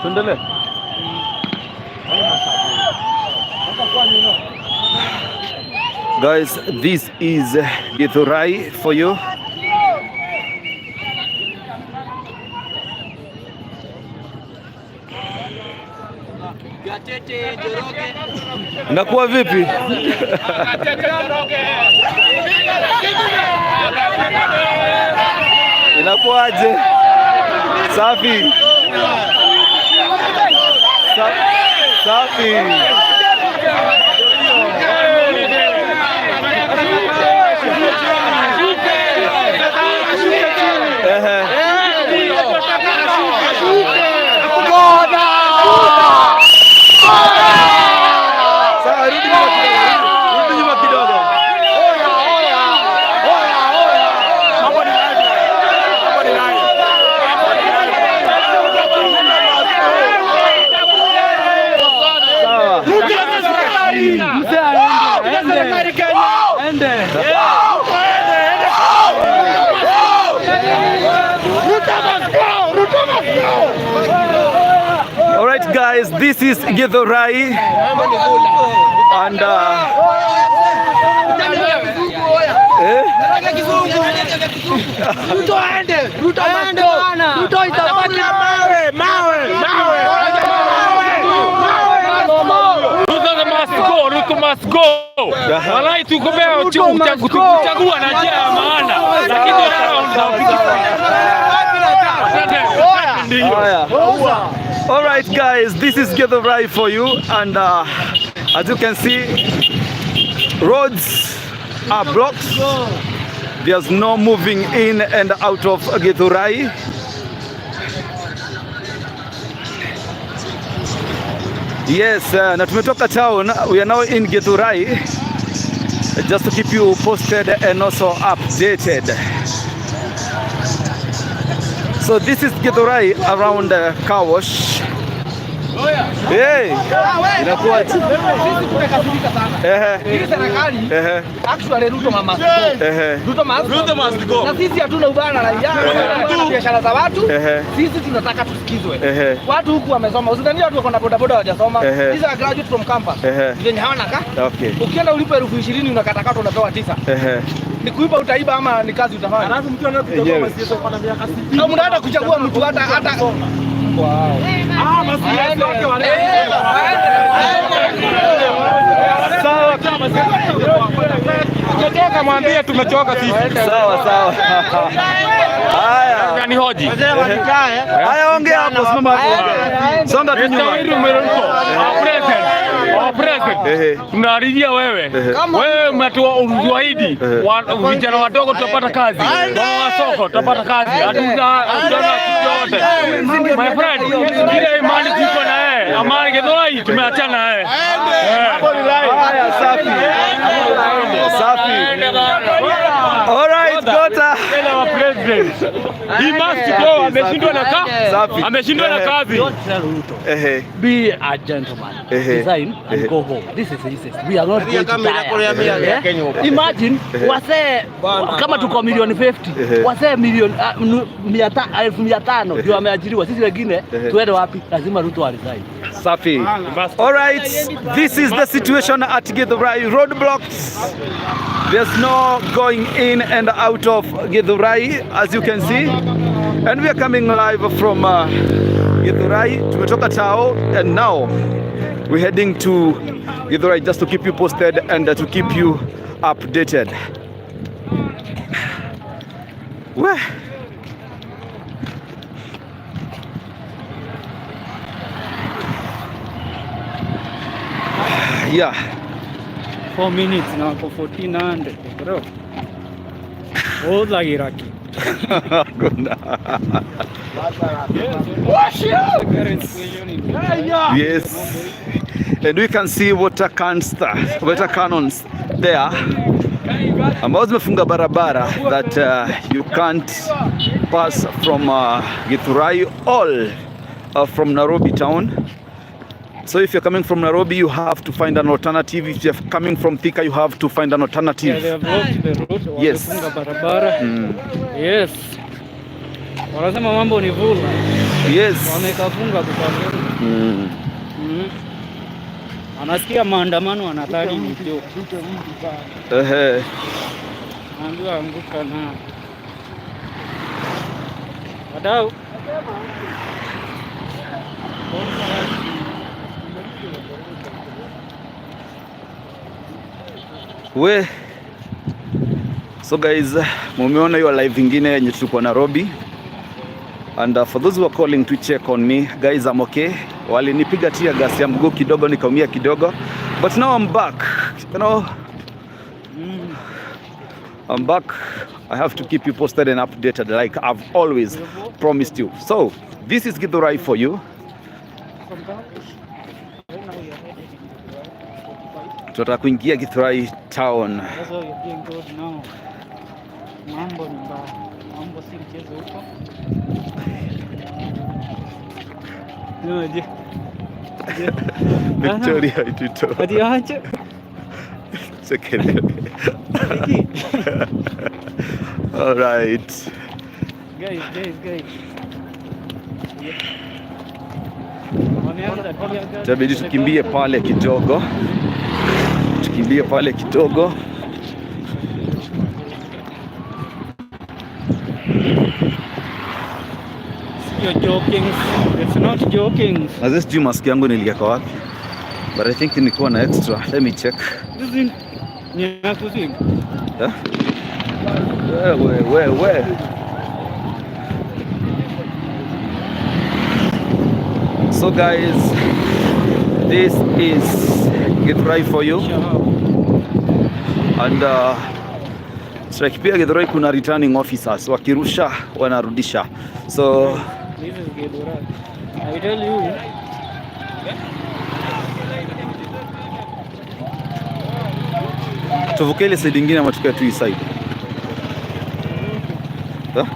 Tuendelee. Guys, this is Githurai for you. Nakuwa vipi? Inakuwaje? Safi. Safi. Ehe. Sawa, rudi nyuma kidogo. Rudi nyuma kidogo. Sawa. Mzee aende. Aende. All right, guys, this is Githurai, and eh? Ruto aende. Ruto aende bana. Ruto itabaki mawe, mawe, mawe. Ruto must go, Ruto must go. Walai tukomea kuchagua na njia ya maana. Lakini ndio. Haya. All right, guys, this is Githurai for you, and as you can see, roads are blocked. There's no moving in and out of Githurai. Yes, na tumetoka town. We are now in Githurai, just to keep you posted and also updated. So this is Githurai around car wash. Hey, inakuwaje? Sisi tumekasirika sana. Hii serikali actually Ruto must go. Ruto must Ruto must go. Na sisi hatuna ubaya na raia, hatuna biashara za watu. Sisi tunataka tusikizwe. Watu huku wamesoma. Usidhani watu wako na bodaboda hawajasoma. These are graduate from campus. Wenye hawana ka. Ukienda ulipe 20,000 unakatakata unapewa 9. Ni kuiba utaiba ama ni kazi utafanya? Alafu mtu anakuchagua Yenyewe. masiasa kwa miaka 60. Na mnaenda kuchagua mtu hata hata Ah, masiasa wake wale. Sawa. Tumechoka, mwambie tumechoka sisi. Sawa sawa. Haya. Ni hoji. Haya, ongea hapo, simama hapo. Songa tu Mr. nyuma. William Ruto, our president, our president. Tunaridhia wewe. Wewe umetuahidi vijana wadogo tutapata kazi. Mama wa soko tutapata kazi. Hatuna chochote. My friend, ile imani tuko na yeye. Amani Githurai tumeachana na yeye. Haya, safi. Safi. All right, Gota. Tell our president. He must go. Ameshindwa na kazi. Safi. Ameshindwa na kazi. Don't tell Ruto. Ehe. Be a gentleman. Ehe. Resign and Ehe. go home. This is easiest. We are not going to die. Yeah? Imagine wasee kama tuko milioni 50 Ehe. wasee milioni 500,000 ndio wameajiriwa. Sisi wengine Ehe. tuende wapi? Lazima Ruto aresign. Safi. All right, this is the situation at Githurai roadblocks. There's no going in and out of Githurai, as you can see. And we are coming live from Githurai. Tumetoka Tao and now we're heading to Githurai just to keep you posted and to keep you updated. Where? Yeah. 4 minutes na wako 1400 bro. Oza Iraki. Hakuna. Yes. And we can see water canister, water cannons there ambao zimefunga barabara that you can't pass from Githurai all from Nairobi town. So if you're coming from Nairobi, you have to find an alternative. If you're coming from Thika, you have to find an alternative. Yeah, they have blocked the road. Yes. Wamefunga barabara. Yes. Wanasema mambo ni vula. Yes. Wamekafunga kukafunga. Anasikia maandamano anadhani ni joke. Naambiwa anguka na. Wadau. We. So guys, mumeona hiyo live ingine yenye tulikuwa Nairobi. And for those who are calling to check on me, guys, I'm okay. Walinipiga tear gas ya mguu kidogo, nikaumia kidogo. But now I'm back. You know, I'm back. I have to keep you posted and updated like I've always promised you. So, this is Githurai for you. Tunataka kuingia Githurai town. That's what you're being told now. Mambo ni mbaya. Mambo si mchezo huko. No, je. Victoria Ituto. Ati ache. Chekelele. All right. Guys, guys, guys. Wameanza tear gas. Itabidi tukimbie pale kidogo. Tukimbie pale kidogo. You're joking. It's not joking. Na sijui mask yangu niliweka wapi. But I think nilikuwa na extra. Let me check. This is ni ya kuzima. Yeah? We, we, we. So guys, this is Githurai for you. And like pia Githurai kuna returning officers, wakirusha wanarudisha. So this is Githurai. I tell you. Tuvuke ile side ingine ama tukae tu hii side? Huh?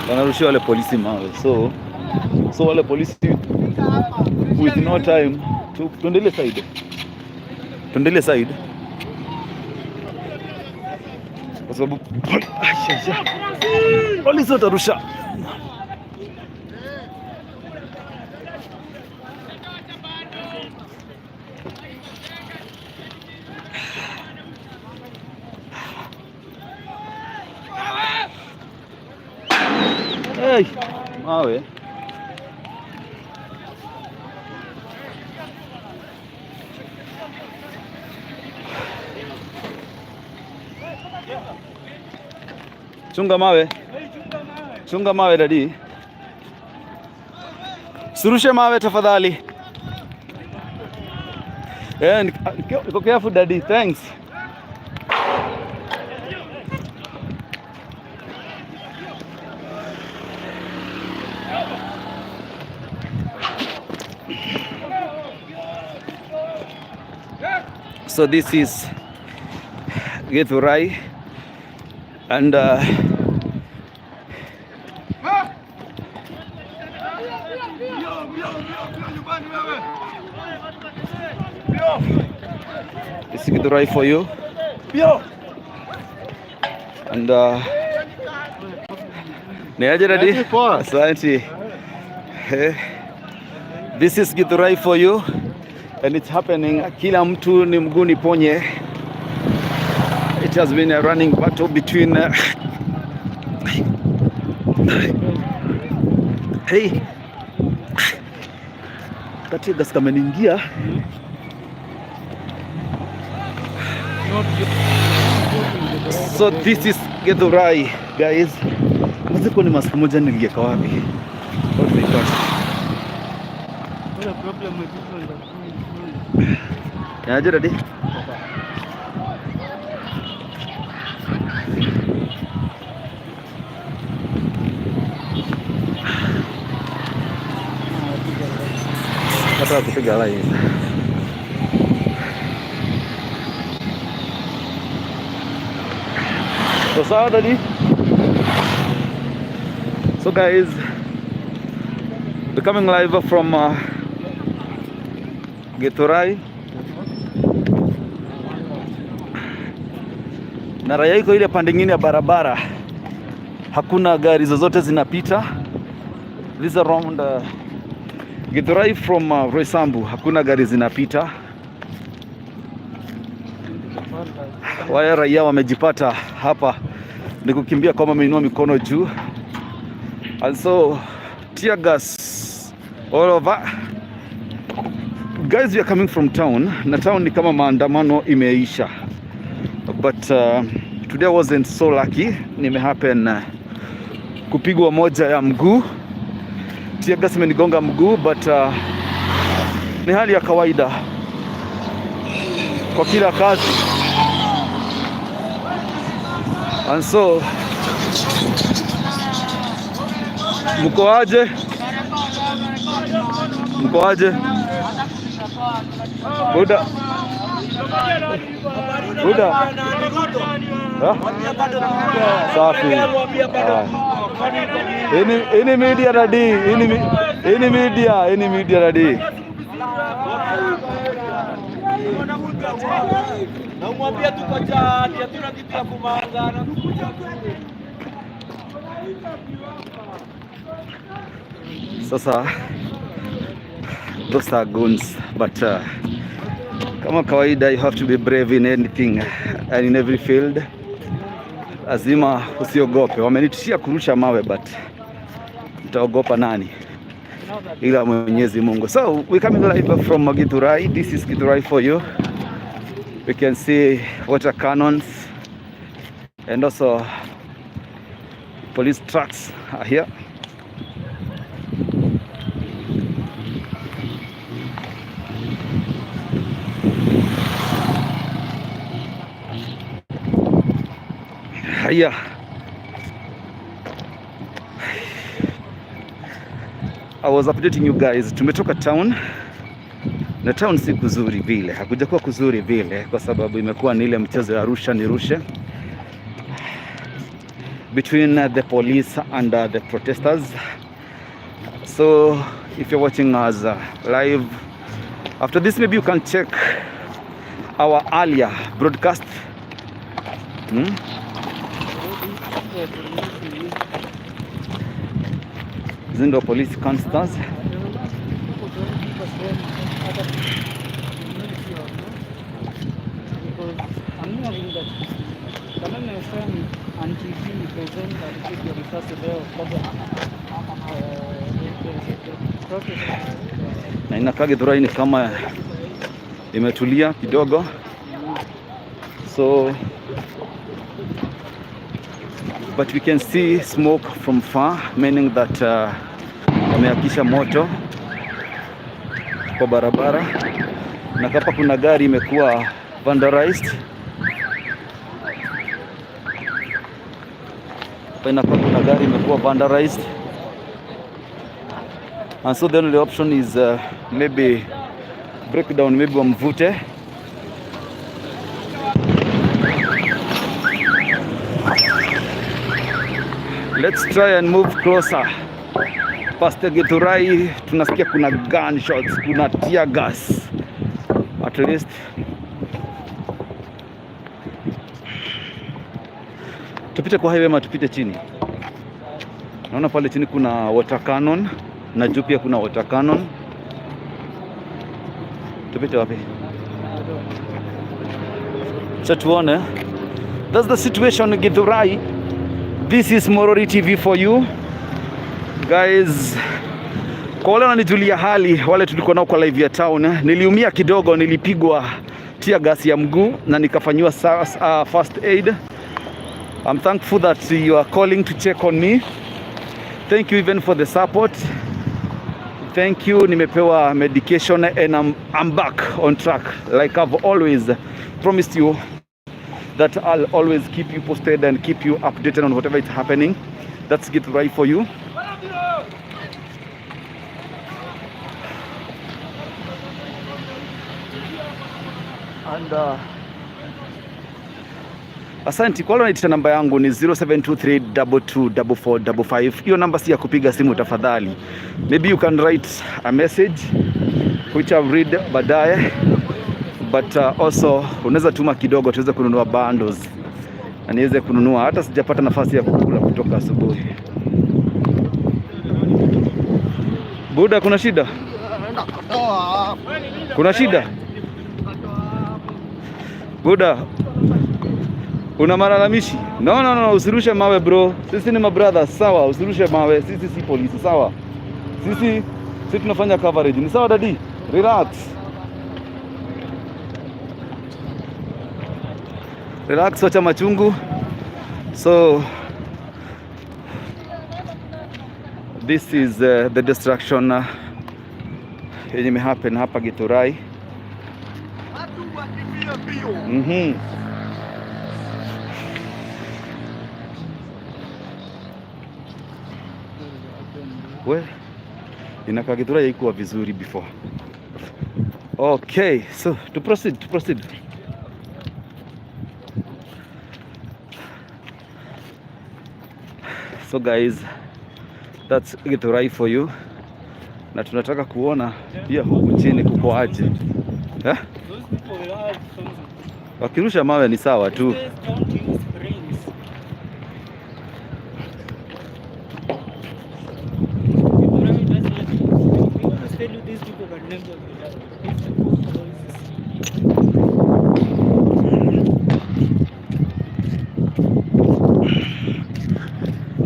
Wanarushia wale polisi mawe. So wale polisi with no time tuende ile side. Tuende ile side. Kwa sababu polisi watarusha. Hey, mawe. Chunga mawe. Chunga mawe dadi. Surushe mawe tafadhali. Niko careful daddy, thanks. So this is Githurai, and this is Githurai for you. And niaje daddy? Asante. This is Githurai for you. And it's happening. Kila mtu ni mguu niponye. It has been a running battle between hey, kati gas kameniingia. So this is Githurai guys. Maziko ni mask moja niliweka wapi? What they got? What a problem with this one. Niaje daddy? Nataka kupiga line. So sawa daddy? So guys, we're coming live from Githurai. Na raia iko ile pande nyingine ya barabara, hakuna gari zozote zinapita. This around Githurai from Roysambu, hakuna gari zinapita. Wale raia wamejipata hapa ni kukimbia kama wameinua mikono juu, and so tear gas all over. Guys, we are coming from town, na town ni kama maandamano imeisha, but today I wasn't so lucky. Nime happen kupigwa moja ya mguu, tear gas imenigonga mguu, but ni hali ya kawaida kwa kila kazi, and so mko aje? Mko aje? Buda. Buda. Ha? Safi. Hii ni media radi. Hii ni media, hii ni media radi. Na umwambie tuko chati, hatuna kitu ya kumanga. Sasa those are guns, but kama kawaida you have to be brave in anything and in every field. Lazima usiogope. Wamenitishia kurusha mawe, but nitaogopa nani ila Mwenyezi Mungu. So we coming live from Githurai. This is Githurai for you. We can see water cannons and also police trucks are here. Haya. I was updating you guys. Tumetoka town na town si kuzuri vile, hakujakuwa kuzuri vile kwa sababu imekuwa ni ile mchezo ya rusha nirushe between the police and the protesters. So if you're watching us live after this, maybe you can check our earlier broadcast. Hizi ndio police constants. Because I'm hearing that Kameme FM and TV present alipigwa risasi leo kabla the protest. Na inakaa Githurai ni kama imetulia kidogo, so but we can see smoke from far, meaning that wameakisha moto kwa barabara, na hapa kuna gari imekuwa vandalized. Hapa inakaa kuna gari imekuwa vandalized, and so the only option is maybe breakdown, maybe wamvute. Let's try and move closer. Pastor Githurai, tunasikia kuna gunshots, kuna tear gas. At least tupite kwa highway ama tupite chini. Naona pale chini kuna water cannon na juu pia kuna water cannon. Tupite wapi? Cha tuone. That's the situation in Githurai. This is Morori TV for you guys. Kwa wale wananijulia hali, wale tulikuwa nao kwa live ya town, niliumia kidogo, nilipigwa tear gas ya mguu na nikafanyiwa first aid. I'm thankful that you are calling to check on me. Thank you even for the support. Thank you. Nimepewa medication and I'm back on track like I've always promised you that I'll always keep you posted and keep you updated on whatever is happening. That's Githurai for you. And asante kwa wale wanaitisha, namba yangu ni 0723224455. Hiyo namba si ya kupiga simu tafadhali. Maybe you can write a message which I'll read baadaye. But also unaweza tuma kidogo tuweze kununua bundles. na niweze kununua. Hata sijapata nafasi ya kukula kutoka asubuhi. Buda, kuna shida? Kuna shida? Buda, una malalamishi? No, no, no, usirushe mawe bro. Sisi ni mabrothers, sawa? Usirushe mawe. Sisi si polisi, sawa? Sisi tunafanya coverage. Ni sawa daddy? Relax. Relax, wacha machungu. So this is the destruction yenye imehappen hapa Githurai. We, inakaa Githurai haikuwa vizuri before. Okay, so to proceed, to proceed. So guys, that's Githurai for you. Na tunataka kuona pia huku chini kuko aje. Eh? Those people will have something. Wakirusha mawe ni sawa tu. These guys don't use brains. Githurai doesn't. We always tell you these people can never be done. These people always see.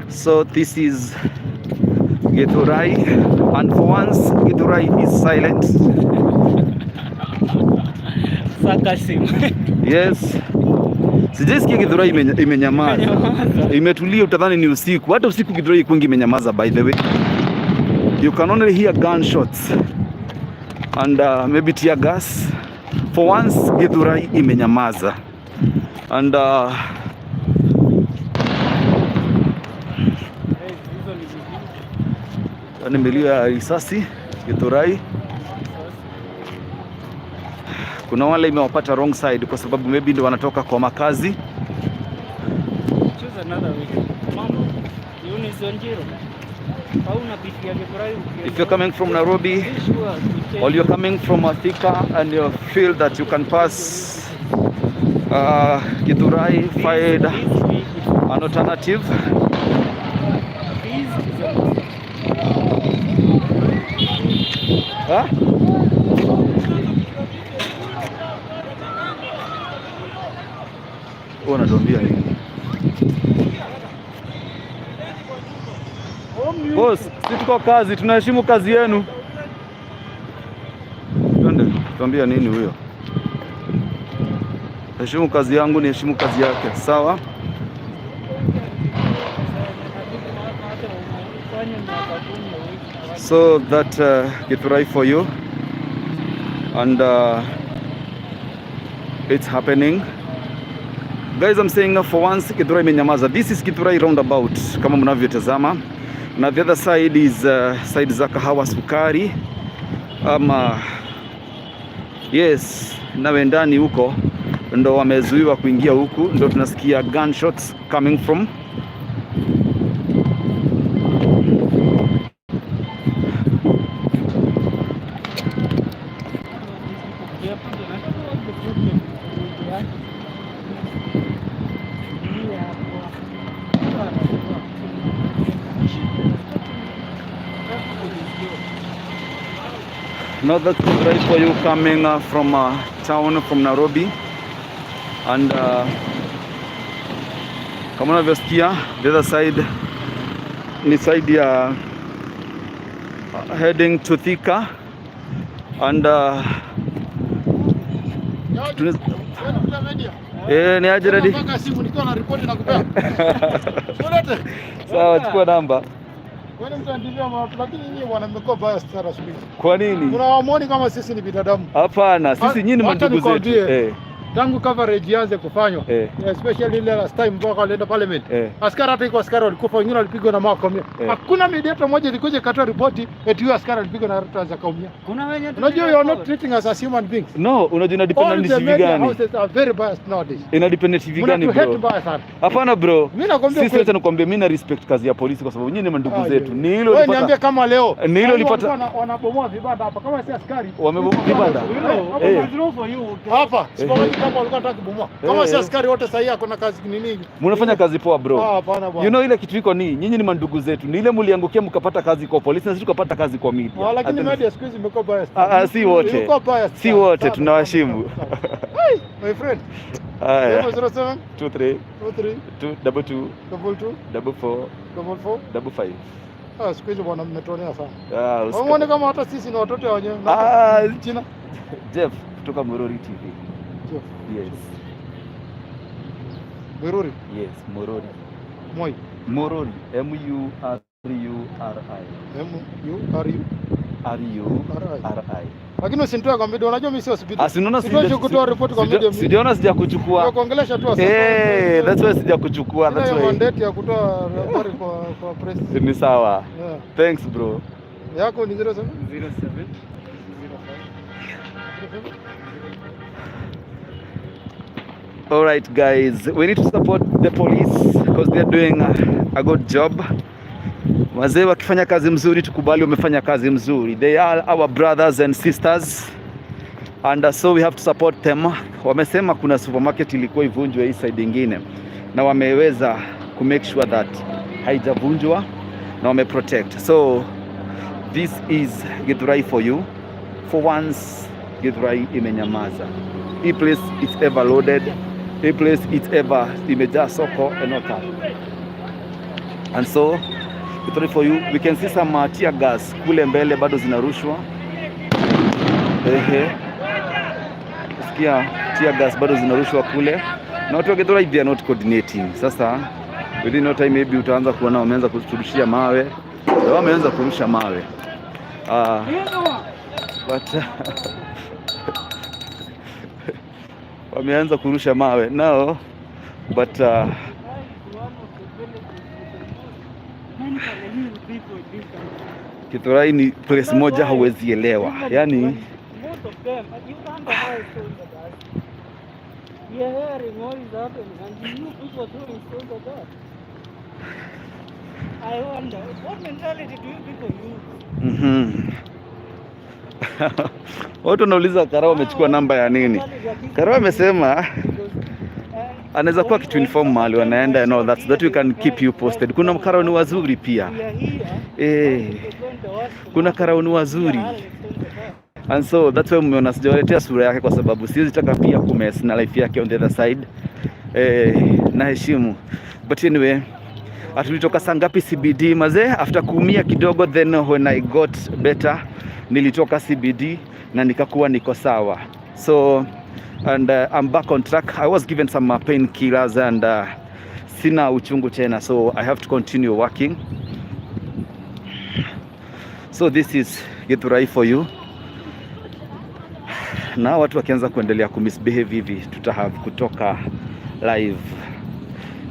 So this is Githurai, and for once Githurai is silent. Sarcasm. Yes. Sijaisikia Githurai imenyamaza. Imenyamaza. Imetulia, utadhani ni usiku. Hata usiku Githurai kwingi imenyamaza by the way. You can only hear gunshots and maybe tear gas. For once Githurai imenyamaza. And Hizo ni zingine. ni milio ya risasi Githurai. Kuna wale imewapata wrong side kwa sababu maybe ndio wanatoka kwa makazi. Choose another way. Mama, Eunice Wanjiru. Au unapitia Githurai ukienda. If you're coming from Nairobi Be sure to change or you're coming from Thika and you feel that you can pass Githurai, find this way is an alternative. this is a Huh? Wewe unatuambia nini? Boss, si tuko kazi, tunaheshimu kazi yenu. Twende, tuambia nini huyo? Heshimu kazi yangu ni heshimu kazi yake, sawa? So that Githurai for you, and it's happening guys. I'm saying for once Githurai imenyamaza. This is Githurai roundabout kama mnavyotazama, na the other side is side za Kahawa Sukari ama yes, na wendani huko ndo wamezuiwa kuingia huku, ndo tunasikia gunshots coming from. Now that's right for you coming from town from Nairobi, and kama unavyosikia the other side ni side ya heading to Thika and ni aje ready? Mpaka simu nikiwa na ripoti na kupea. Ulete. Sawa, chukua namba. Wewe mtu andivyo, lakini nyinyi bwana mmekuwa biased sana siku hizi. Kwa nini? Kuna wamuoni kama sisi ni binadamu. Hapana, sisi nyinyi ni Wacha mandugu zetu. nikwambie. Tangu coverage ianze kufanywa, especially ile last time mpaka walienda parliament, askari hata iko askari walikufa, wengine walipigwa na mawe wakaumia. Hakuna media moja ilikuja ikatoa ripoti eti huyu askari alipigwa na watu akaumia. Kuna wenye Unajua you are not treating us as human beings. No, unajua ina depend All na the TV media gani? houses are very biased nowadays. Ina depend na TV gani Mnatu hate bro? mbaya sana. Hapana bro. Mimi nakwambia Sisi kweli. wacha nikwambie, mimi na respect kazi ya polisi kwa sababu nyinyi ni mandugu Ah, zetu. yeah. Ni hilo Wewe ulipata. niambie kama leo Ni hilo wale ulipata- walikuwa wanabomoa vibanda hapa kama si askari. Wamebomoa vibanda? Hapa Eh. hapa. Sipomani. hapo walikuwa wanataka kubomoa. Kama si askari wote sasa hakuna kazi nini. Mnafanya kazi poa, bro. Ah, hapana bwana. You know ile kitu iko ni nyinyi ni mandugu zetu. Ni ile mliangukia mkapata kazi kwa polisi na sisi tukapata kazi kwa media. Ah, lakini media siku hizi imekuwa biased. Ah, ah, si wote. Imekuwa biased. Si wote, tunawaheshimu. Hey, my friend. Haya. 07 23 23 2 22 22 44 44 55. Ah, siku hizi bwana mmetuonea sana. Ah, Umeona kama hata sisi ni watoto wenyewe. Ah, Jina Jeff kutoka Murori TV. Jeff. Yes. Murori. Yes, Murori. Moi. Murori. M U R U R I. M U R U R U R I. R I. Lakini usinitoe kwa media, unajua mimi sio speed. Ah, si unaona Siwezi kutoa report kwa media. Sijaona sijakuchukua. Kuongelesha tu. Eh, that's why sijakuchukua, that's why. Mandate ya kutoa habari kwa press. Ni sawa. Yeah. Thanks, bro. Yako ni 07 07 05. All right, guys, we need to support the police because they're doing a good job. Wazee wakifanya kazi mzuri, tukubali wamefanya kazi mzuri. They are our brothers and sisters and so we have to support them. Wamesema kuna supermarket ilikuwa ivunjwe hii side ingine, na wameweza ku make sure that haijavunjwa na wame protect. So this is Githurai for you. For once Githurai imenyamaza. Hii place it's ever loaded. Hii place it's ever imejaa soko and all that. And so Githurai for you, we can see some tear gas kule mbele bado zinarushwa. Ehe. Sikia tear gas bado zinarushwa kule. Na watu wa Githurai, they are not coordinating. Sasa within no time maybe utaanza kuona wameanza kuturushia mawe. Wameanza kurusha mawe. But wameanza kurusha mawe now, but Githurai ni place moja hauwezi elewa, yani Most of them, you can't buy stones at us. We are hearing what is happening, and you people throwing stones at us. I wonder, what mentality do you people use? Watu wanauliza Karao amechukua namba ya nini? Karao amesema anaweza kuwa kitu inform mahali wanaenda and all that, so that we can keep you posted. Kuna karao ni wazuri pia. Eh, kuna karao ni wazuri. And so that's why mmeona sijawaletea sura yake kwa sababu siwezi taka pia kumess na life yake on the other side. Eh, naheshimu. But anyway, tulitoka saa ngapi CBD mazee? After kuumia kidogo, then when I got better nilitoka CBD na nikakuwa niko sawa. So and I'm back on track. I was given some painkillers and sina uchungu tena, so I have to continue working. So this is Githurai for you. Na watu wakianza kuendelea kumisbehave hivi, tuta have kutoka live.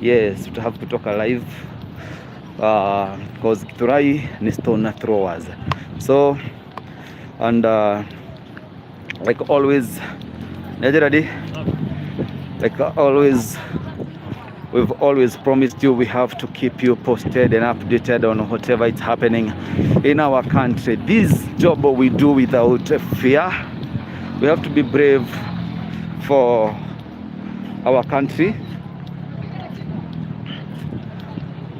Yes, tuta have kutoka live because Githurai ni stone throwers. So and like always, ready? Like always, we've always promised you we have to keep you posted and updated on whatever is happening in our country. This job we do without fear. We have to be brave for our country.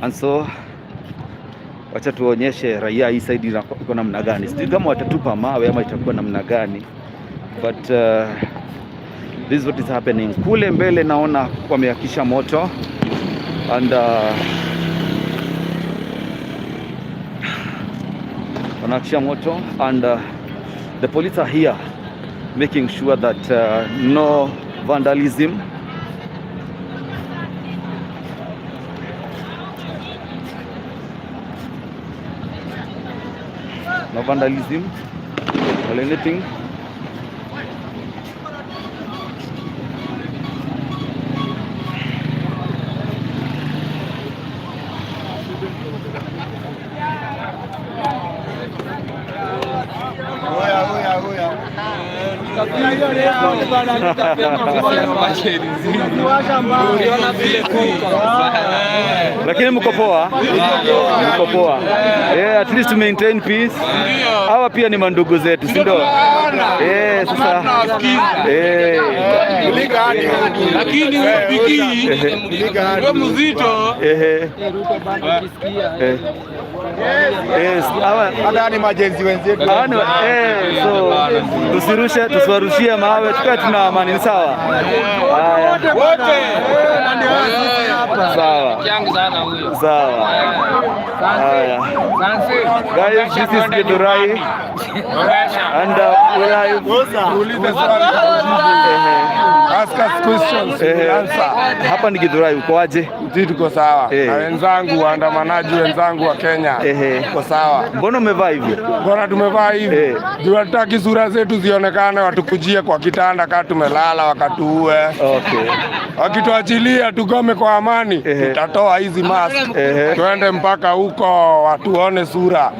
And so wacha tuonyeshe raia hii side iko namna gani. Sijui kama watatupa mawe ama itakuwa namna gani, but this is what is happening. Kule mbele naona wameakisha moto and wanaakisha moto and the police are here making sure that no vandalism. No vandalism or anything. Lakini mko poa? Mko poa. Yeah, at least to maintain peace. Hawa pia ni mandugu zetu, si ndio? Eh, sasa eh. Lakini huyo bigii huyo mzito. Eh. Eh. Yes, hawa Hata ni majenzi wenzetu. Hawa eh, so tusirushe, tusiwarushie mawe, tukae tuna amani, ni sawa? Haya. Wote. Sawa. Sawa. Haya. Guys, this is Githurai and we live. Uulize swali. Ask us questions. Eh, Answer. hapa ni Githurai, uko aje? Sisi tuko sawa. Eh. Na wenzangu waandamanaji wenzangu wa Kenya. Tuko sawa. Mbona umevaa hivyo? Mbona tumevaa hivi? Eh. Juu hatutaki sura zetu zionekane, watukujie kwa kitanda kaa tumelala wakatuue. Wakituachilia tugome kwa amani, tutatoa hizi mask. Tuende mpaka huko watuone sura.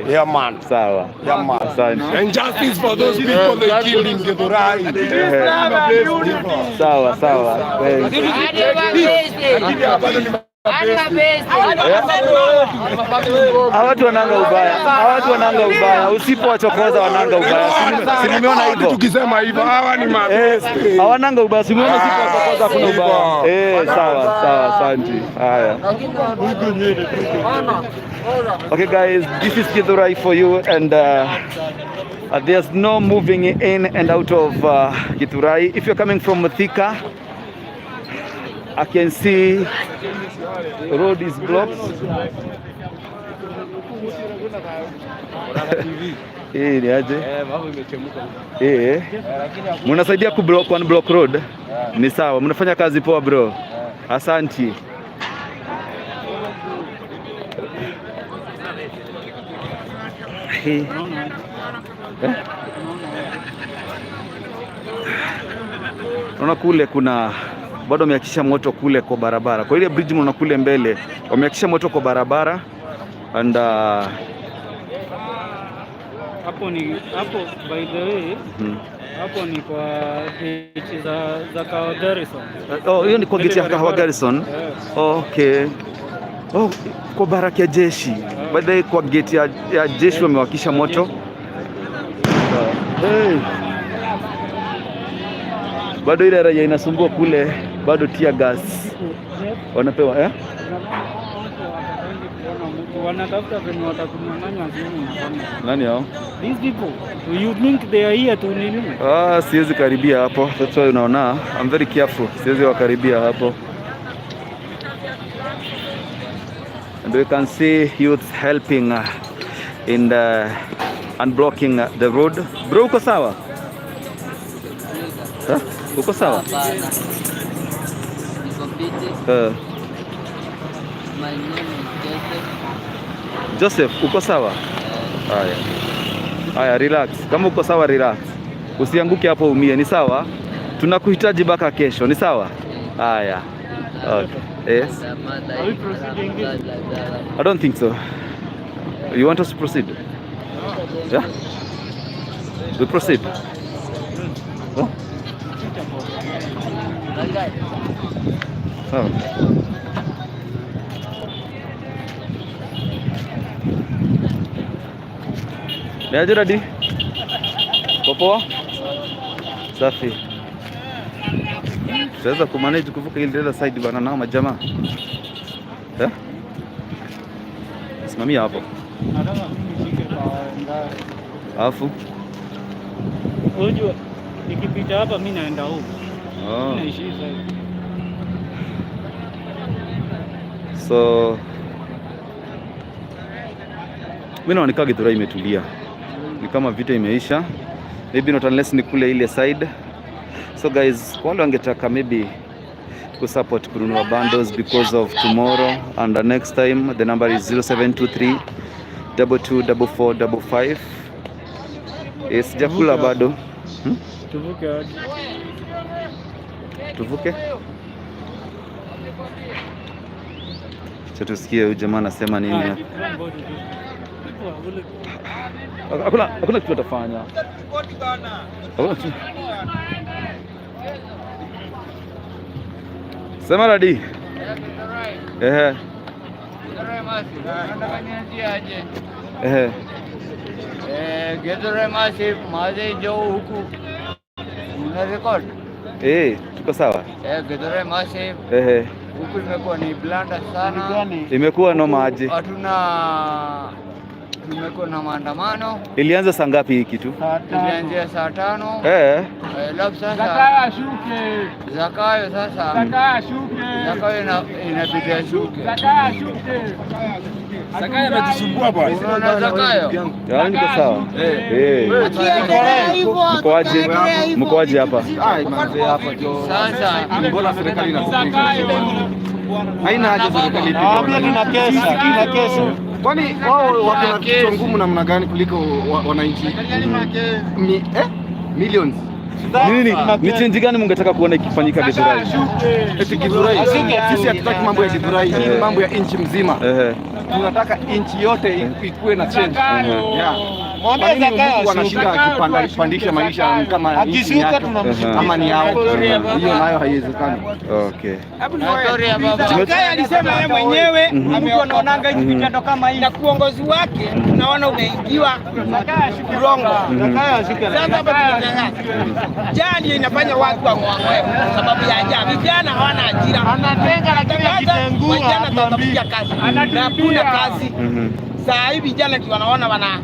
Yeah, man. Sawa. Yeah, man. Asante. And justice for those people they killed in Githurai. Sawa, sawa. Thanks. Hawa watu wananga ubaya. Hawa watu wananga ubaya. Usipowachokoza wananga ubaya. Si nimeona hivyo. Tukisema hivyo hawa ni Eh, hawananga ubaya. Si umeona usipowachokoza hakuna ubaya. Eh, sawa, sawa, asante. Haya. Okay guys, this is Githurai for you and there's no moving in and out of Githurai. If you're coming from Thika, I can see road is blocked. Eh, ni aje? Eh. Mnasaidia ku block one block road? Ni sawa, mnafanya kazi poa bro. Asanti. Eh? Naona kule kuna bado wameakisha moto kule kwa barabara. Kwa ile bridge mnaona kule mbele wameakisha moto kwa barabara and Hapo ni hapo, by the way, hapo ni kwa gate za Kahawa Garrison. Oh, hiyo ni kwa gate ya Kahawa Garrison. Yeah. Okay. Oh, kwa baraki ya jeshi. By the way, kwa gate ya jeshi wamewakisha moto. Hey. Bado ile raia inasumbua kule, bado tear gas wanapewa eh? Wanatafuta venye watakunyang'anya simu na kamera. Nani hao? These people, you think they are here to nini? Ah, siwezi karibia hapo. That's why unaona I'm very careful. Siwezi wakaribia hapo. And we can see youths helping in the unblocking the road. Bro, uko sawa? Huh? Uko sawa? Hapana. Niko fiti. My name is Joseph. Joseph, uko sawa? Haya. Haya, relax. Kama uko sawa, relax. Usianguke hapo umie, ni sawa? Tunakuhitaji mpaka kesho, ni sawa? Haya. Okay. Yes. Are we proceeding this? I don't think so. You want us to proceed? Yeah? We proceed. Oh? Sawa. Niaje dadi? Poa? Safi. Tutaweza kumanage kuvuka ile other side bana na majamaa. Eh? Simamia hapo. Nataka mimi nishike kwa ngari. Alafu Unajua nikipita hapa mimi naenda huko. Oh. Naishi sasa. So mimi naona nikaa Githurai imetulia, ni kama vita imeisha, maybe not unless ni kule ile side. So guys, kwa wale wangetaka maybe kusupport kununua bundles because of tomorrow and the next time, the number is 0723 224455. Eh, sijakula bado. Tuvuke aje? Tuvuke? Acha tusikie huyu jamaa anasema nini. Ah, Hakuna kitu atafanya. Hakuna kitu. Sema radi. Ehe. Ehe. Githurai Massive, maze jo huku una record. Eh, tuko sawa. Eh, Githurai Massive. Ehe. Huku imekuwa ni blunder sana. Imekuwa noma aje? Hatuna, tumekuwa na maandamano. Ilianza saa ngapi hii kitu? Ilianzia saa 5. Eh. Alafu sasa Zakayo ashuke. Zakayo sasa. Zakayo ashuke. Zakayo inabidi ashuke. Zakayo ashuke. Zakayo anatusumbua bwana. Unaona Zakayo? Yaani niko sawa. Eh. Mko aje? Mko aje hapa? Ai manze hapa jo. Sasa mbona serikali inatupiga? Haina haja serikali ipige. Tuna kesa, tuna kesa. Kwani wao wako na kichwa ngumu namna gani kuliko wananchi? Millions. Nini ni change gani mungetaka kuona ikifanyika Githurai? Eti Githurai. Sisi hatutaki mambo ya Githurai, hii ni mambo ya nchi mzima. Tunataka nchi yote ikuwe na change. Yeah. Kwa nini mtu anashinda akipandisha maisha kama nchi yake ama ni yao? Hiyo nayo haiwezekani. Okay. Zakayo alisema yeye mwenyewe mtu anaonanga hivi vitendo kama hivi na kuongozi wake tunaona umeingiwa urongo. Sasa hapa tunakaa njaa ndio inafanya watu wang'oe sababu ya njaa. Vijana hawana ajira. Anatenga lakini akitengua vijana watapiga kazi. Na hakuna kazi. Saa hii vijana ndio wanaona wana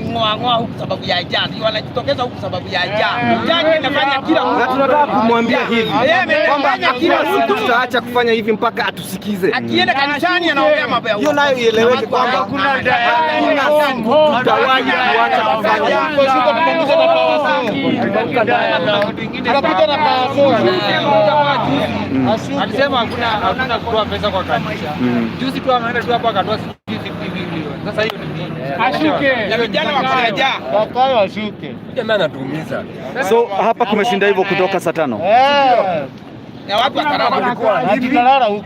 ngoa huku sababu ya njaa. Ndio wanajitokeza huku sababu ya njaa. Njaa ndio inafanya kila mtu. Na tunataka kumwambia hivi kwamba kila siku tutaacha kufanya hivi mpaka atusikize. Akienda kanisani anaongea mambo ya hiyo, nayo ieleweke kwamba hakuna siku tutawahi kuacha kufanya hivi. Alisema hakuna kutoa pesa kwa kanisa. Juzi tu ameenda tu hapo akatoa 50 milioni. Sasa hiyo ni nini? Ashuke. Na vijana wa njaa. Zakayo ashuke. Jamaa anatuumiza. So hapa kumeshinda hivyo kutoka saa 5. Na watu wakalala huku.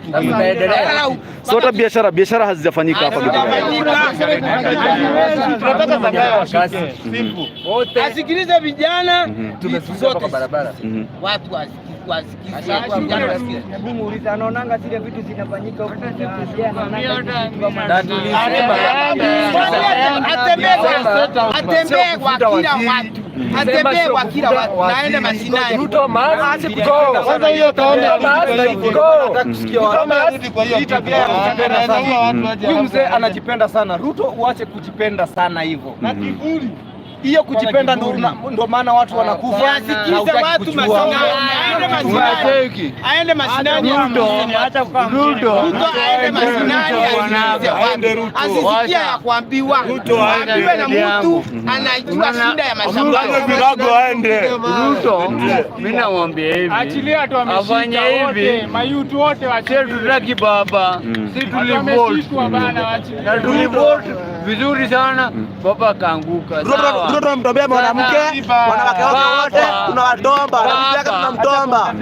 So hata biashara hazijafanyika hapa Githurai. Tunataka Zakayo ashuke. Simple. Asikilize vijana Tumezunguka kwa barabara. Watu wasikize. Vijana wasikize. Hebu muulize anaonanga zile vitu zinafanyika huku. Atembee kwa kila watu. Atembee kwa kila watu. Naende mashinani. Ruto must go. Kwanza hiyo taona kusikia watu. Hii tabia ya kujipenda sana. Huyu mzee anajipenda sana. Ruto uache kujipenda sana hivyo. Na kiburi. Hiyo kujipenda ndo maana watu wanakufa. Wasikize watu mashinani. Aende mashinani. Aende mashinani. Ruto aende mashinani asikize watu. Asisikie ya kuambiwa. Ambiwe na mtu anajua shida ya mashamba. Ruto, mimi namwambia hivi. Achilia tu ameshika wote, mayutu wote wache. Tutaki baba. Si tulivote. Na tulivote vizuri sana, baba kaanguka. Ruto tunamtombea mwanamke, wanawake wake wote tunawatomba, na bibi yake tunamtomba.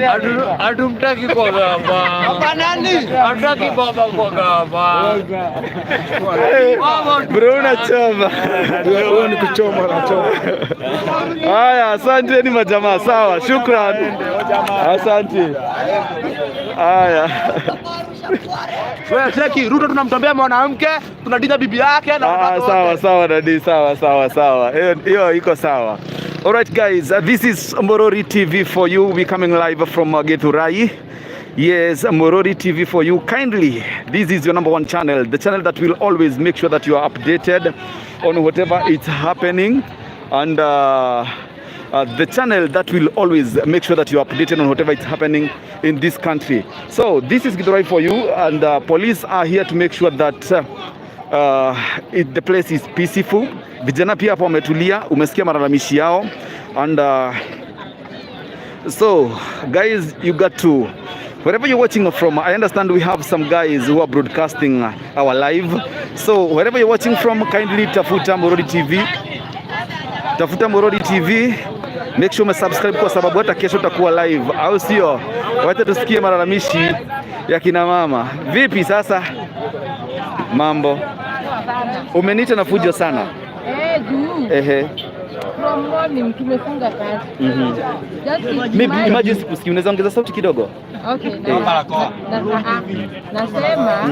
Hatumtaki kwa baba. Baba nani? Hatutaki baba kwa baba. Bro unachoma. Wewe ni kuchoma na choma. Haya, asanteni majamaa, sawa, shukran. Asante. Haya. Wewe cheki, Ruto tunamtombea mwanamke, tunadinda bibi yake na watoto. Sawa sawa dadi, sawa sawa sawa. Hiyo iko sawa. All right guys, this is Morori TV for you. We coming live from Githurai. Yes, Morori TV for you. Kindly, this is your number one channel, the channel that will always make sure that you are updated on whatever is happening, and the channel that will always make sure that you are updated on whatever is happening in this country. So this is Githurai for you, and police are here to make sure that the place is peaceful. Vijana pia hapo wametulia, umesikia malalamishi yao, and so guys, you got to, wherever you're watching from, I understand we have some guys who are broadcasting our live. So wherever you're watching from, kindly tafuta Morori TV. Tafuta Morori TV. Make sure umesubscribe kwa sababu hata kesho tutakuwa live, au sio? Wacha tusikie malalamishi ya kina mama. Vipi sasa? Mambo. Umeniita na fujo sana. Ehe. From morning tumefunga kazi. Just Maybe imagine sikusikii, unaweza ongeza sauti kidogo? Okay, nasema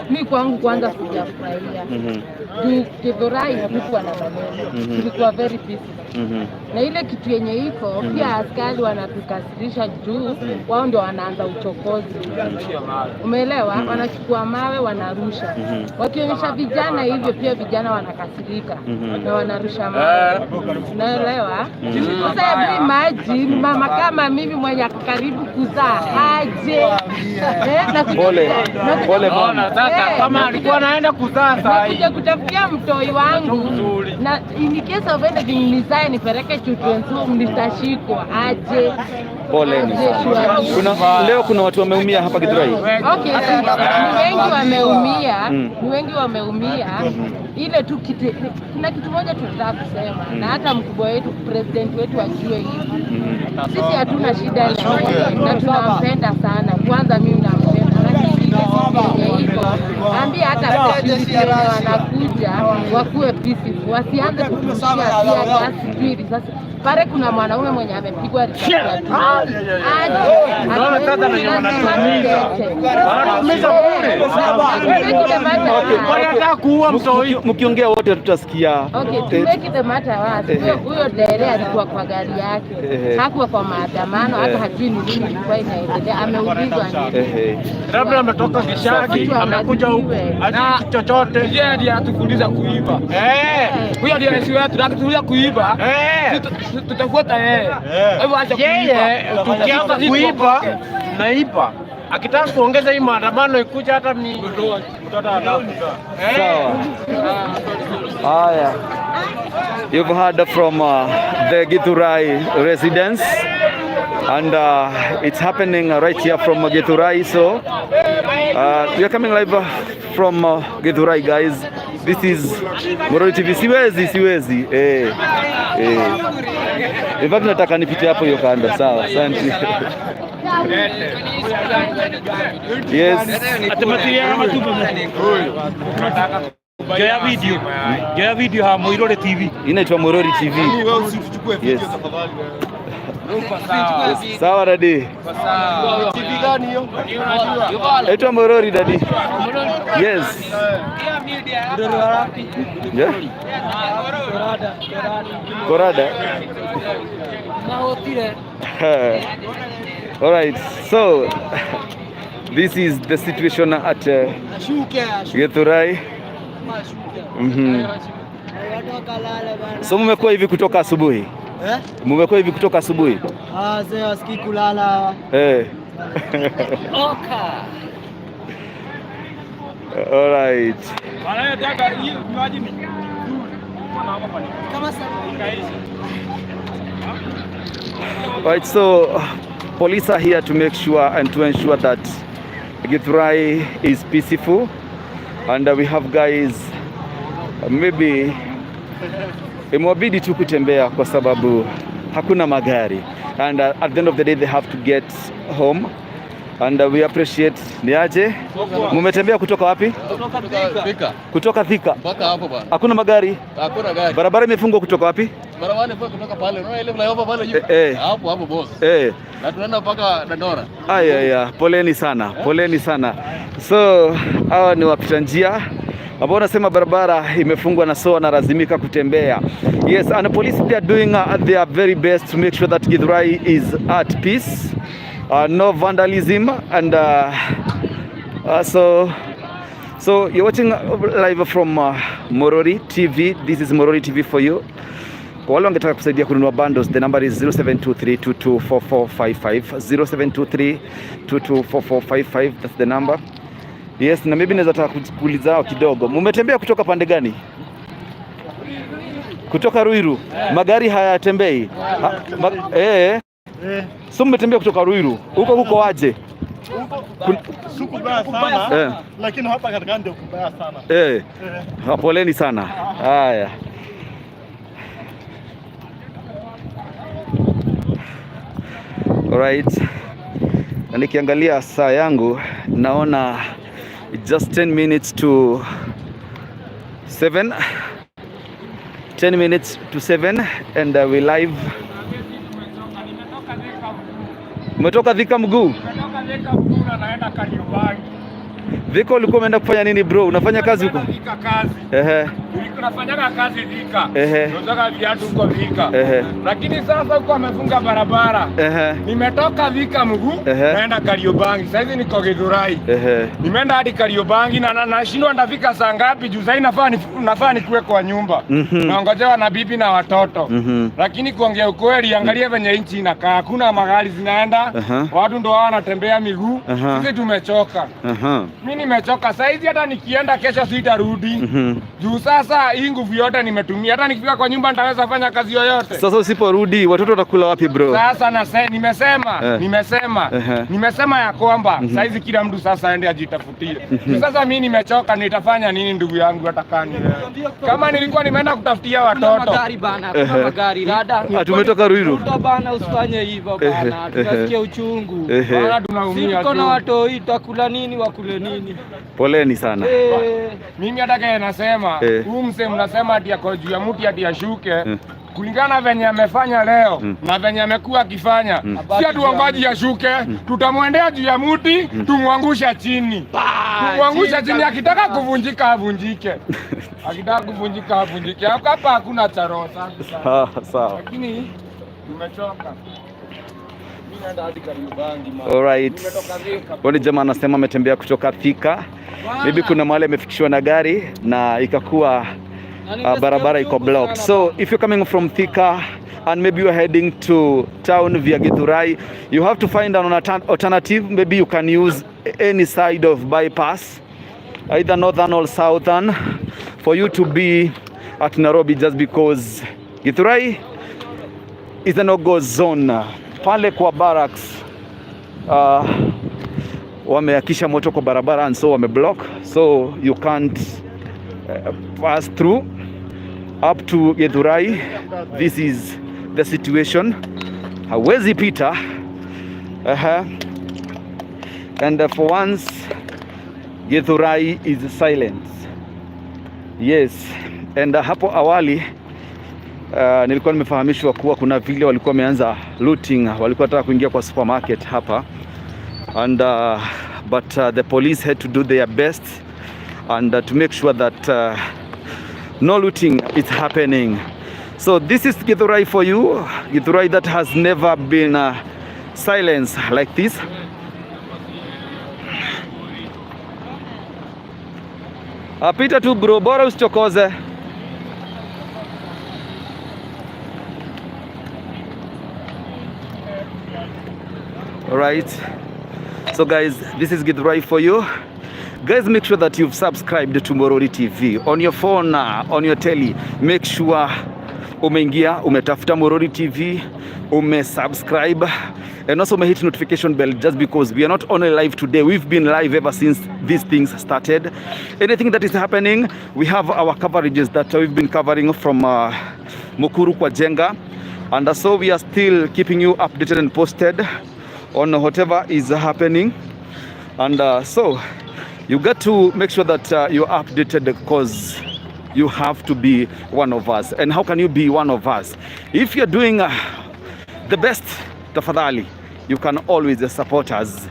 mi kwangu kwanza sijafurahia. Juu Githurai hatukuwa na maneno. Tulikuwa very peaceful. Na ile kitu yenye iko pia askari wanatukasirisha juu wao ndio wanaanza uchokozi. Umeelewa? Wanachukua mawe wanarusha. Wakionyesha vijana hivyo pia vijana wanakasirika na wanarusha mawe. Unaelewa? Sasa hebu imagine mama kama mimi mwenye ako karibu kuzaa aje? Pole. Pole mama. Sasa kama alikuwa anaenda kuzaa saa hii. Nakuja kutafutia mtoi wangu na in case of anything nizae nipeleke children's home nitashikwa aje? Poleni sana. Leo kuna watu wameumia hapa Githurai. Okay, ni wengi wameumia, ni wengi wameumia. Ile tu kitu, kuna kitu moja tunataka kusema na hata mkubwa wetu president wetu ajue hivi. Sisi hatuna shida na yeye na tunampenda sana. Kwanza mimi nampenda, lakini ile siku yenye iko ambia hata security wenye wanakuja wakuwe peaceful, wasianze kuturushia tear gas, sijui risasi. Pale kuna mwanaume mwenye amepigwa risasi ya tumbo. Aje, Unaona sasa venye wanatumiza. Wanatumiza bure. Wanataka kuua mtoi. Mkiongea wote tutasikia. Okay, to make the matter worse, huyo dere alikuwa kwa gari yake, hakuwa kwa maandamano, hata hajui ni nini ilikuwa inaendelea. Ameulizwa nini? Labda ametoka Kishaki, amekuja huku. Hajui chochote. Yeye ndiye anatufundisha kuiba. Huyo ndiye rais wetu, akitufunza kuiba, tutafuata yeye. Kwa hivyo acha kuiba. Yeye tukianza kuiba naiba. Akitaka kuongeza hii maandamano ikuja hata ni Sawa. Haya. You've heard from the Githurai residents and it's happening right here from Githurai. So we are coming live from Githurai, guys. This is Morori TV. Siwezi, siwezi. In fact, nataka nipite hapo hiyo kando. Sawa, asante. Yes. Gea video. Gea video ha Moirore TV. Inaitwa Morori TV. Yes. Yes. Sawa dadi. TV gani hiyo? Inaitwa Morori dadi. Yes. Yeah. Korada. All right. So this is the situation at Githurai. So mmekuwa hivi kutoka asubuhi? Mmekuwa hivi kutoka asubuhi? Ah, sasa wasikii kulala. All right. All right, so police are here to make sure and to ensure that Githurai is peaceful, and we have guys maybe imewabidi tu kutembea kwa sababu hakuna magari, and at the end of the day they have to get home, and we appreciate. Niaje? Mumetembea kutoka wapi? Thika. Kutoka Thika. Mpaka hapo bwana. Hakuna magari? Hakuna gari. Barabara imefungwa kutoka wapi? Barabara imefungwa kutoka pale. Unaona ile flyover pale juu? Hapo hapo boss. Na tunaenda mpaka Dandora. Aya, poleni sana. Poleni sana. So hawa ni wapita njia ambao wanasema barabara imefungwa na so wanalazimika kutembea. Yes, and the police, they are doing their very best to make sure that Githurai is at peace. No vandalism, and so you're watching live from Morori TV. This is Morori TV for you. Kwa wale wangetaka kusaidia kununua bundles, the number is 0723224455, 0723224455, that's the number. Yes, na maybe naweza taka kuuliza kidogo. Mumetembea kutoka pande gani? Kutoka Ruiru. Magari hayatembei. So mmetembea kutoka Ruiru. Huko huko aje? Si kubaya sana, lakini hapa katika ndio kubaya sana. Poleni sana. Haya. Alright. Na nikiangalia saa yangu naona just 10 minutes to 7. 10 minutes to 7 and we live. Umetoka Thika mguu? Nimetoka Thika mguu na naenda Kariobangi. Thika ulikuwa umeenda kufanya nini bro? Unafanya kazi huko? Thika kazi. Ehe. Nilikuwa nafanyaga kazi Thika. Ehe. Nauzaga viatu huko Thika. Ehe. Lakini sasa huko amefunga barabara. Ehe. Nimetoka Thika mguu naenda Kariobangi. Sasa hivi niko Githurai. Ehe. Nimeenda hadi Kariobangi na nashindwa nitafika saa ngapi juu sasa nafaa nikuwe kwa nyumba. Naongojewa na bibi na watoto. Lakini kuongea ukweli, angalia venye nchi inakaa. Hakuna magari zinaenda. Watu ndio wanatembea miguu. Sisi tumechoka. Mimi nimechoka. Sasa hizi hata nikienda kesho sitarudi. Juu sasa hii nguvu yote nimetumia. Hata nikifika kwa nyumba nitaweza fanya kazi yoyote. Sasa usiporudi watoto watakula wapi bro? Sasa nimesema nimesema ya kwamba sasa hizi kila mtu sasa aende ajitafutie. Sasa mimi nimechoka, nitafanya nini ndugu yangu hata kani kama nilikuwa nimeenda kutafutia watoto. Magari bana, kuna magari rada. Tumetoka Ruiru. Bana, usifanye hivyo bana. Tunasikia uchungu. Bana, tunaumia. Sisi na watoi tutakula nini, wakule nini? Poleni sana. Mimi hata kaya nasema huu msee mnasema ati ako juu ya mti ati ashuke. Kulingana venye amefanya leo na venye amekuwa akifanya, si atuongoji ashuke, tutamwendea juu ya mti tumwangusha chini. Tumwangusha chini, akitaka kuvunjika avunjike. Akitaka kuvunjika avunjike. Hapa hakuna cha roho safi sana. Sawa. Lakini tumechoka. Alright. Huyu jamaa anasema ametembea kutoka Thika. Maybe kuna mahali amefikishwa na gari na ikakuwa barabara iko blocked. So if you're coming from Thika and maybe you're heading to town via Githurai, you have to find an alternative. Maybe you can use any side of bypass, either northern or southern, for you to be at Nairobi, just because Githurai is a no-go zone. Pale kwa barracks wameakisha moto kwa barabara and so wameblock, so you can't pass through up to Githurai. This is the situation. Hawezi pita. And for once Githurai is silent. Yes. And hapo awali nilikuwa nimefahamishwa kuwa kuna vile walikuwa wameanza looting, walikuwa wanataka kuingia kwa supermarket hapa and but the police had to do their best and to make sure that no looting is happening. So this is Githurai for you. Githurai that has never been silenced like this. Pita tu bro, bora usichokoze. Alright. So guys, this is Githurai for you. Guys, make sure that you've subscribed to Morori TV on your phone, on your telly. Make sure umeingia, umetafuta Morori TV, umesubscribe, and also hit notification bell, just because we are not only live today, we've been live ever since these things started. Anything that is happening, we have our coverages that we've been covering from Mukuru kwa Jenga, and so we are still keeping you updated and posted on whatever is happening. And so you got to make sure that you're updated, because you have to be one of us. And how can you be one of us? If you're doing the best, tafadhali, you can always support us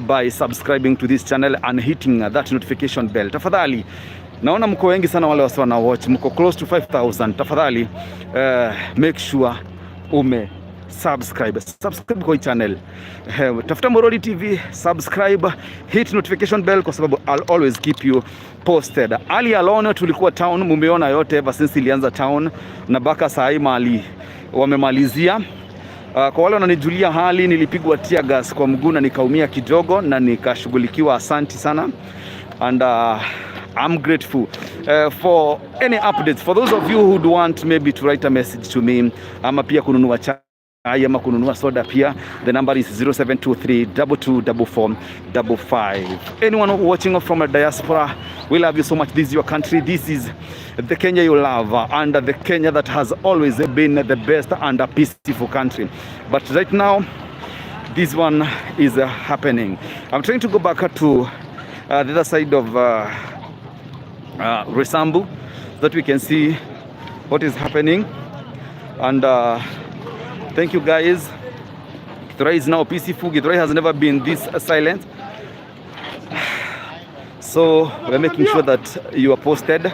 by subscribing to this channel and hitting that notification bell. Tafadhali, naona mko wengi sana wale wasio na watch, mko close to 5,000. Tafadhali, make sure ume subscribe kwa channel. Tafuta Morori TV, subscribe, hit notification bell, kwa sababu I'll always keep you posted. Ali alone tulikuwa town, mumeona yote ever since ilianza town na baka saa hii mali wamemalizia. Kwa wale wananijulia hali, nilipigwa tear gas kwa mguu na nikaumia kidogo na nikashughulikiwa. Asanti sana, and I'm grateful for any updates. For those of you who'd want maybe to write a message to me, ama pia kununua chai ama kununua soda pia, the number is 0723 2244 55. Anyone watching from a diaspora, we love you so much. This is your country. This is the Kenya you love, and the Kenya that has always been the best and a peaceful country. But right now, this one is happening. I'm trying to go back to the other side of Roysambu, so that we can see what is happening. And thank you, guys. Githurai is now peaceful. Githurai has never been this silent. So we're making sure that you are posted.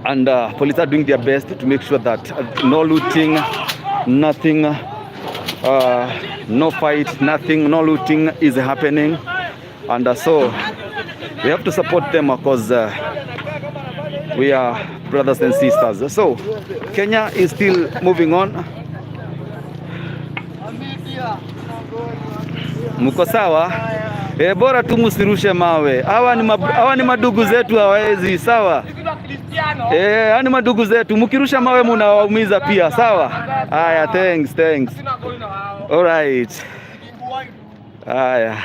And police are doing their best to make sure that no looting, nothing, no fight, nothing, no looting is happening. And so we have to support them because we are brothers and sisters. So Kenya is still moving on. Mko sawa? E, bora tu musirushe mawe. Hawa ni madugu zetu, hawawezi, sawa? Eh, hawa ni madugu zetu. Mkirusha mawe munawaumiza pia, sawa? Haya, thanks, thanks. All right. Haya.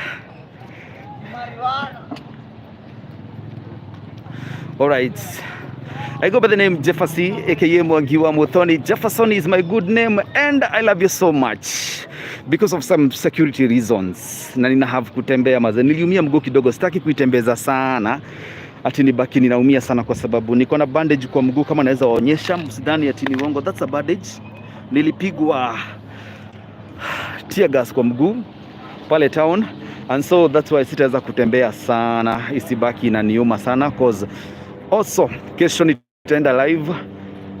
All right. I go by the name Jefferson, aka Mwangi wa Muthoni. Jefferson is my good name and I love you so much. Because of some security reasons. Na nina have kutembea maze. Niliumia mguu kidogo, sitaki kuitembeza sana. Ati nibaki ninaumia sana kwa sababu niko na bandage kwa mguu, kama naweza waonyesha, msidhani ati ni uongo. That's a bandage. Nilipigwa tear gas kwa mguu pale town, and so that's why sitaweza kutembea sana, isibaki inaniuma sana, cause also kesho nitaenda live.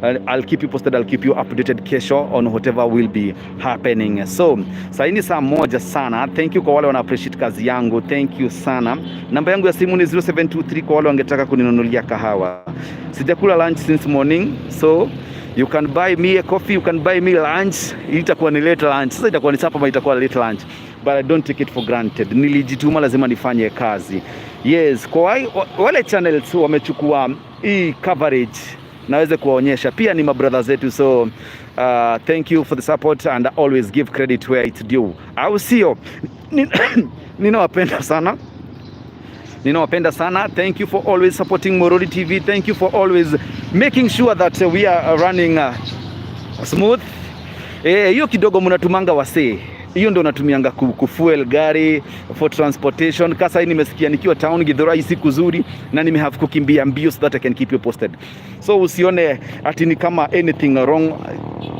I'll keep you posted, I'll keep you updated kesho on whatever will be happening. So saa ni 1:00 sana. Thank you kwa wale wana appreciate kazi yangu, thank you sana. Namba yangu ya simu ni 0723 kwa wale wangetaka kuninunulia kahawa. Sijakula lunch since morning, so you can buy me a coffee, you can buy me lunch. Itakuwa ni late lunch. Sasa itakuwa ni supper, itakuwa late lunch. But I don't take it for granted. Nilijituma, lazima nifanye kazi. Yes, kwa wale channels wamechukua hii coverage naweze kuwaonyesha pia ni mabrother zetu, so thank you for the support and always give credit where it's due. Au sio? Ninawapenda sana. Ninawapenda sana. Thank you for always supporting Moroli TV. Thank you for always making sure that we are running smooth. Hiyo kidogo mnatumanga wasee. Hiyo ndio natumianga kufuel gari for transportation. Kasa hii nimesikia nikiwa town Githurai siku zuri na nimehave kukimbia mbio so that I can keep you posted. So usione ati ni kama anything wrong.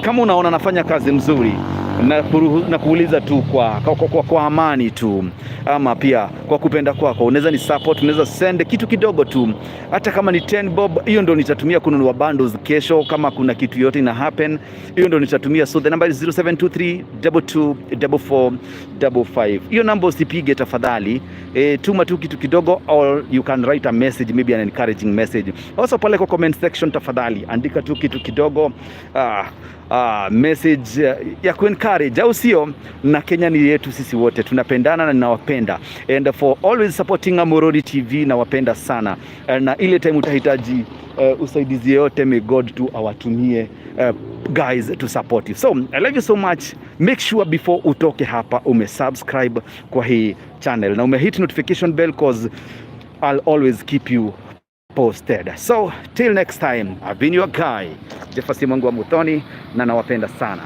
Kama unaona nafanya kazi mzuri na kuuliza tu kwa amani tu, ama pia kwa kupenda kwako, unaweza ni support, unaweza send kitu kidogo tu, hata kama ni 10 bob. Hiyo ndio nitatumia kununua bundles kesho, kama kuna kitu yote ina happen, hiyo ndio nitatumia. So the number is 0723 22 44 55. Hiyo namba usipige tafadhali, tuma tu kitu kidogo, or you can write a message, maybe an encouraging message. Also pale kwa comment section tafadhali andika tu kitu kidogo, message ya kuencourage, au sio? Na Kenya ni yetu sisi wote, tunapendana na ninawapenda, and for always supporting Amurori TV, nawapenda sana. Na ile time utahitaji usaidizi yote, may God tu awatumie guys to support you. So I love you so much. Make sure before utoke hapa umesubscribe kwa hii channel na umehit notification bell, cause I'll always keep you posted. So till next time, I've been your guy Jefferson Mwangi wa Muthoni, na nawapenda sana.